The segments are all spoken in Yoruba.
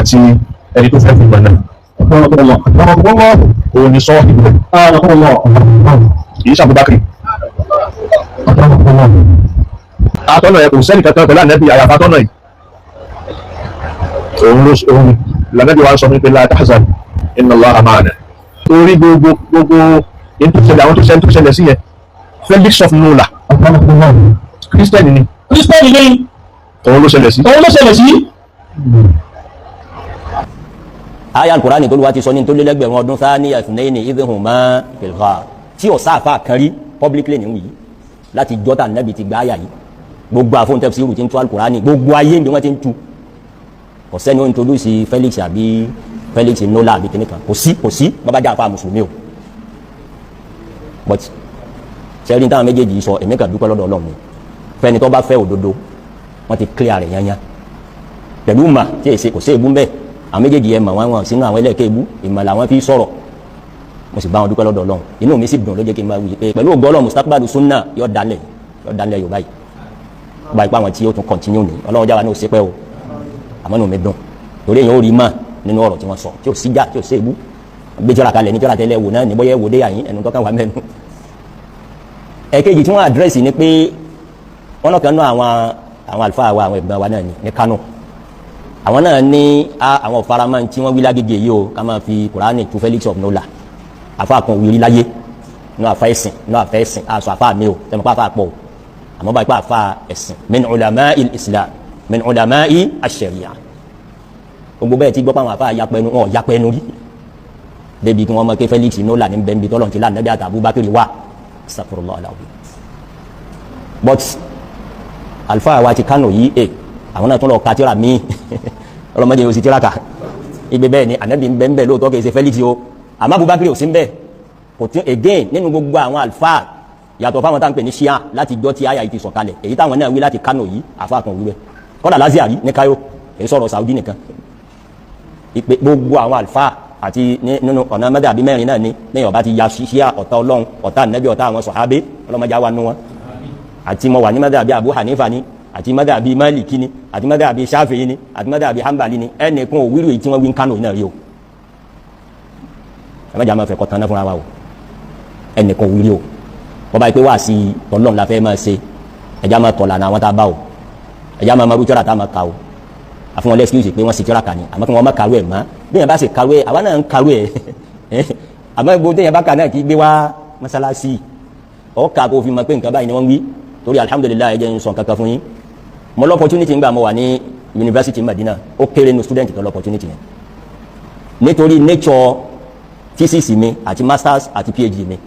Àti ẹni tó fẹ́ fi gbọ̀nà. Òun ni sọ́ọ́ ìbílẹ̀, kì í ṣàbúbákiri atọ́nà ẹ̀. Kò sẹ́nì kankan pẹ̀lú ànẹ́bí àyàfà atọ́nà yìí. Òun ló òun lànàbí wa sọ fún mi pé la tahzan, inna Allaha ma'ana. Torí gbogbo yẹn tó ṣẹlẹ̀, àwọn tó ṣẹlẹ̀ tó ṣẹlẹ̀ sí yẹn, Felix of Nola, Christian ni. Christian ni. Òun ló ṣẹlẹ̀ sí. Òun ló ṣẹlẹ̀ sí. Aya Alukurani tó lu wa ti sọ ní tó lélẹ́gbẹ̀rún ọdún thaniya ithnayni idh huma fil ghar tí ò sáfà kan rí publicly ní wí láti jọ́tà nẹ́bi ti gba aya yìí. Gbogbo àfọ̀n tafsiru ti ń tú Alukurani, gbogbo ayé ni wọ́n ti ń tú. Kò sẹ́ni ó introduce Felix àbí Felix Nola àbí kìnìkan, kò sí, kò sí. Bàbá jà fún mùsùlùmí o, but sẹ́rí táwọn méjèèjì sọ, èmi kà dúpẹ́ lọ́dọ̀ Ọlọ́run ni. Fẹ́ni tó bá fẹ́ òdodo, wọ́n ti clear rẹ̀ yányá pẹ̀lú mà tí èsì kò sí ebú mbẹ́. Àwọn méjèèjì yẹn mà wọ́n wọn sínú àwọn ẹlẹ́ẹ̀kẹ́ ebú ìmọ̀ làwọn fi sọ̀rọ̀. Mo sì bá wọn dúpẹ́ lọ́dọ̀ Ọlọ́run, inú mi sì dùn ló jẹ́ kí n máa wí pé pẹ̀lú ògo Ọlọ́run, mustaqbalu sunna yọ dalẹ̀, yọ dalẹ̀ Yorùbá yìí gba ipá àwọn tí yóò tún continue ní Ọlọ́run jáwa ní òsèpẹ́ o. Àmọ́ inú mi dùn torí èèyàn ó rí mà nínú ọ̀rọ̀ tí wọ́n sọ tí ò síjà, tí ò sí ebú. Gbé jọra kalẹ̀ ní jọra tẹ́lẹ̀ wò náà ní bóyá wò dé àyín ẹnu tọ́ka wà mẹ́nu. Ẹ̀kejì tí wọ́n address ni pé wọ́n lọ́kàn náà àwọn àlùfáà wa, àwọn ẹ̀gbọ́n wa náà ní Kánò. Àwọn náà ní àwọn ọ̀faramọ́ tí wọ́n wí lágége yìí o, ká máa fi Kùránì tu Felix of Nola. Àfa kan wíri láyé ní àfa ẹ̀sìn, ní àfa ẹ̀sìn àṣọ àfa mi o tẹ̀mọ́ pa àfa pọ̀ o, àmọ́ báyìí pa àfa ẹ̀sìn, min ulama'i islam, min ulama'i ash-sharia. Gbogbo bẹ́ẹ̀ tí gbọ́ pé àwọn àfa yapẹnu wọn yapẹnu rí débi kí wọ́n mọ̀ pé Felix Nola ní bẹ́ẹ̀ bí tọ́lọ̀ ti lánàá bí àtàbí Abubakar wà, astaghfirullah alazim. But àlùfáà wa ti Kánò yìí ẹ, àwọn náà tún lọ ka tírà míì, ọlọmọdé yóò sì tírà kà igbe. Bẹ́ẹ̀ ni anabi ń bẹ ń bẹ lóòótọ́, kìí ṣe Felix o, àmọ́ Abubakar ò sí ń bẹ. Kò tún again nínú gbogbo àwọn àlùfáà, yàtọ̀ fáwọn táwọn ń pè ní ṣíà, láti jọ́ tí àyà yìí ti sọ̀kalẹ̀, èyí táwọn náà wí láti Kánò yìí, àfa kan wí bẹ́ẹ̀. Kọ́dà Al-Azhar ní Cairo, èyí sọ̀rọ̀ Saudi nìkan ìpè. Gbogbo àwọn àlùfáà àti nínú ọ̀nà mẹ́tàbí mẹ́rin náà ni lẹ́yìn ọba ti ya ṣíà, ọ̀tá Ọlọ́run, ọ̀tá nẹ́bí, ọ̀tá àwọn sọ̀hábé, ọlọ́mọdé wa nù wọn. Àti mo wà ní mẹ́tàbí Abu Hanifa ni, àti mẹ́tàbí Maliki ni, àti mẹ́tàbí Shafi'i ni, àti mẹ́tàbí Hanbali ni, ẹnìkan òwúrò èyí tí wọ́n wí ń Kánò náà rí o. Ẹ má jà máa fẹ́ kọ́ tán náà fúnra wa o. Ẹnìkan òwúrò o. Wọ́n bá yẹ pé wá sí tọ́lọ́run la fẹ́ máa ṣe, ẹ̀já máa tọ̀ lànà àwọn tá a bá o, ẹ̀já máa marú tíra tá a máa ka o. Àfihàn lẹ́sìkìsì pé wọ́n sì tíra kà ní, àmọ́ kí wọ́n má kàwé ẹ̀ mọ́. Bí yẹn bá sì kàwé, àwa náà ń kàwé ẹ̀, àmọ́ gbogbo téèyàn bá kà náà kì í gbé wá mọ́sálásí ọ̀ka kó fi mọ̀ pé nǹkan báyìí ni wọ́n ń wí. Torí alhamdulilayi, ẹ jẹ́ n sọ nǹkan kan fún yín. Mo lọ opportunity ńgbà mo wà ní University Madina. Ó kéré nu student tó lọ opportunity yẹn, nítorí nature thesis mi àti masters àti PhD mi,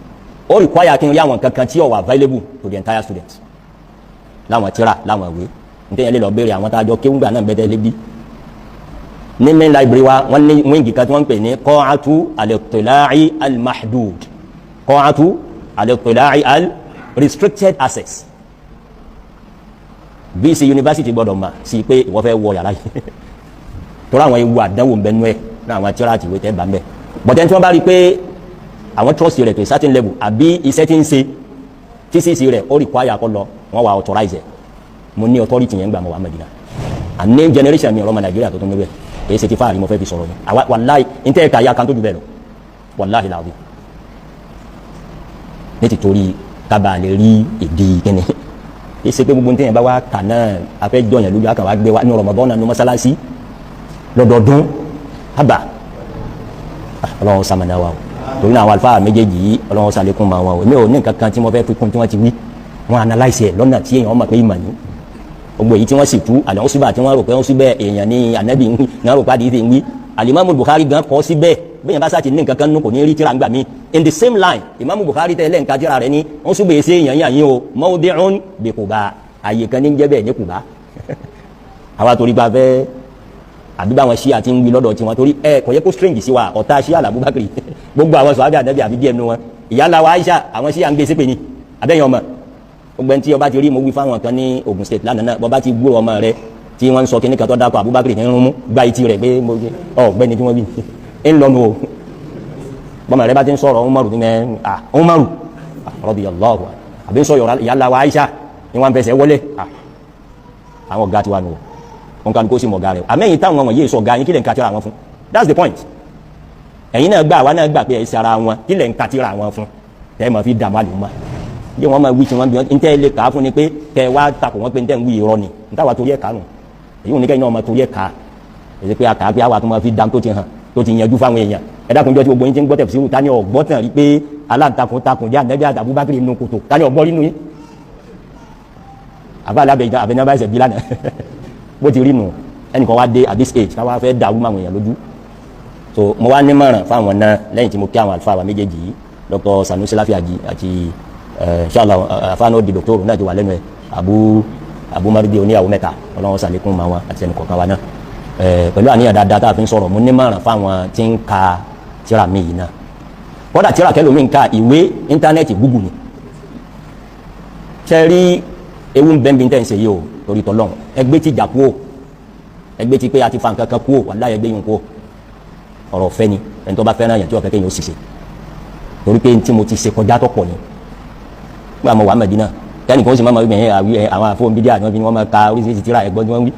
ó require kí n rí àwọn kankan tí ó wà available to the entire students, láwọn tíra, láwọn ìwé nítorí yẹn lè lọ béèrè àwọn tá a jọ kéwùgbà náà bẹ́tẹ̀ lébi. Ní main library wa, wọ́n ní wing kan tí wọ́n ń pè ní qa'atu al-ittila'i al-mahdud, qa'atu al-ittila'i al-restricted access. VC university gbọ́dọ̀ mà sí pé ìwọ fẹ́ wọ yàrá yìí, torí àwọn ewu àdánwò ń bẹ nú ẹ̀ ní àwọn tíra àti ìwé tẹ́ bá ń bẹ. Bọ̀tẹ́ tí wọ́n bá rí i pé àwọn trust rẹ̀ to a certain level, àbí iṣẹ́ tí ń ṣe, thesis rẹ̀ ó require kó lọ, wọ́n wà authorize ẹ̀. Mo ní authority yẹn gbà mo wà Mẹ́dínà. Àní generation mi, ọ̀rọ̀ ọmọ Nàìjíríà tó tún níbẹ̀, kì í ṣe ti fáàrí mo fẹ́ fi sọ̀rọ̀ ni. Àwa wàláhì n tẹ́ ẹ̀ka ya kan tó ju bẹ́ẹ̀ lọ, wàláhì làwọn ní ti torí kábàá lè rí ìdí kíni. Kì í ṣe pé gbogbo ní tẹ́yìn bá wá kà náà afẹ́ jọyàn lójú àkàwá gbé wa ní Ramadan náà ní mọ́sálásí lọ́dọọdún àbá. Ọlọ́run sàmànà wa o. Torí náà àwọn àlùfáà méjèèjì yìí, Ọlọ́run sàlékún ma wọn o. Èmi ò ní nǹkan kan tí mo fẹ́ fi kún tí wọ́n ti wí. Wọ́n analyse ẹ̀ lọ́nà tí èèyàn mọ̀ pé ìmọ̀ ní gbogbo èyí tí wọ́n sì tú àlẹ́ wọ́n síbà tí wọ́n rò pé wọ́n síbẹ̀ èèyàn ní ànábì ń wí ní wọ́n rò pé àdìsí ń wí. Alimami Bukhari gan kọ́ síbẹ̀ bẹ́ẹ̀ yẹn bá sá ti ní nǹkan kan nù, kò ní rí tíra ńgbà mí. In the same line, Imam Bukhari tẹ́lẹ̀ nǹkan tíra rẹ̀ ní wọ́n súbẹ̀ ṣe èèyàn yàn yín o, mawdi'un bi Quba, àyè kan ní jẹ́ bẹ́ẹ̀ ní Quba. Àwa torí gba fẹ́ àbí báwọn ṣíà ti ń wí lọ́dọ̀ tiwọn, torí ẹ kò yẹ kó strange sí wa. Ọ̀tá ṣíà làbúbákiri, gbogbo àwọn sọ̀rọ̀ àdàbí àbí díẹ̀ nu wọn. Ìyá wa Aisha, àwọn ṣíà ń gbé sépè ni abẹ́yẹn ọmọ. Gbogbo ẹni tí ọba ti rí, mo wí fáwọn kan ní Ogun State lánàá náà, bọba ti gbúrò ọmọ rẹ tí wọ́n ń sọ kíní kan tó dákọ̀ Abubakar ní rúmú, gba etí rẹ̀ pé mo ọ gbẹ́ni tí wọ́n wí ń lọ́nu o. Bọ́mọ rẹ bá ti ń sọ̀rọ̀ Umaru ní ẹ à Umaru radiyallahu, àbí ń sọ ìyá wa Aisha ní wọ́n fẹsẹ̀ wọlé àwọn ọ̀gá tiwa nù o. Wọn kálukú sì mọ̀ ọ̀gá rẹ̀. Àmẹ́yìn táwọn wọ̀nyí sọ ọ̀gá yín, kí lẹ̀ ń ka tírà wọn fún? That's the point. Ẹ̀yin náà gbà, àwa náà gbà pé ẹ̀ ṣe ara wọn. Kí lẹ̀ ń ka tírà wọn fún tẹ́ ẹ máa fi dààmú àlùmọ́ bí wọ́n máa wí tí wọ́n bí wọ́n ń tẹ́ ẹ lè kà á fún ni pé kẹ́ ẹ wá takò wọ́n pé ń tẹ́ ń wí irọ́ ni ń táwa torí ẹ̀ kà nù. Èyí ò ní kẹ́yìn náà máa torí ẹ̀ kà á èsì pé àkà pé àwa tó máa fi dàm tó ti hàn, tó ti yanjú fáwọn èèyàn. Ẹ dákun, jọ tí gbogbo yín ti ń gbọ́ tẹ̀síwù, ta ni ọ̀gbọ́ tàn rí pé aláǹtakùn takùn jẹ́ ànẹ́bí àti Abubakar nínú kòtò? Ta ni ọ̀gbọ́ nínú yín? Àbá alábẹ̀ ìjà àbẹ̀ náà bá ẹsẹ̀ bí lánàá bó ti rí nù. Ẹnìkan wá dé at this age, káwá fẹ́ dàrú máwọn èèyàn lójú. So mo wá nímọ̀ràn fáwọn náà lẹ́yìn tí mo kí àwọn àlùfáà wa méjèèjì yìí, Dr. Sanusi Lafiaji àti inshallah àfáàná di doctor náà ti wà lẹ́nu ẹ̀, Abu Marudi oníyàwó mẹ́ta. Ọlọ́run sàlékún ma wọn àti ẹnì kọ̀ọ̀kan wa náà pẹ̀lú àníyàn dáadáa tá a fi ń sọ̀rọ̀. Mo nímọ̀ràn fáwọn tí ń ka tíra mi yìí náà. Kódà tíra kẹlòmí ń ka ìwé internet, Google ni. Ṣe rí ewu ń bẹ́ẹ̀ bí n tẹ́ ń ṣe yìí o? Torí tọ́lọ́run, ẹgbẹ́ ti jà kú o, ẹgbẹ́ ti pé a ti fa nǹkan kan kú o. Wàláhì, ẹgbẹ́ yìí ń kú o. Ọ̀rọ̀ ọ̀fẹ́ ni. Ẹni tó bá fẹ́ràn yẹn tí wọ́n fẹ́ kéèyàn ó sì ṣe, torí pé tí mo ti ṣe kọjá tó pọ̀ ni. Nígbà mo wà Mẹ́dínà, kẹ́nìkan ó sì máa ma wí bẹ̀yẹn àwọn àfọwọ́n bídíà ni wọ́n fi wọ́n máa ka oríṣiríṣi tíra ẹ̀gbọ́n tí wọ́n wí.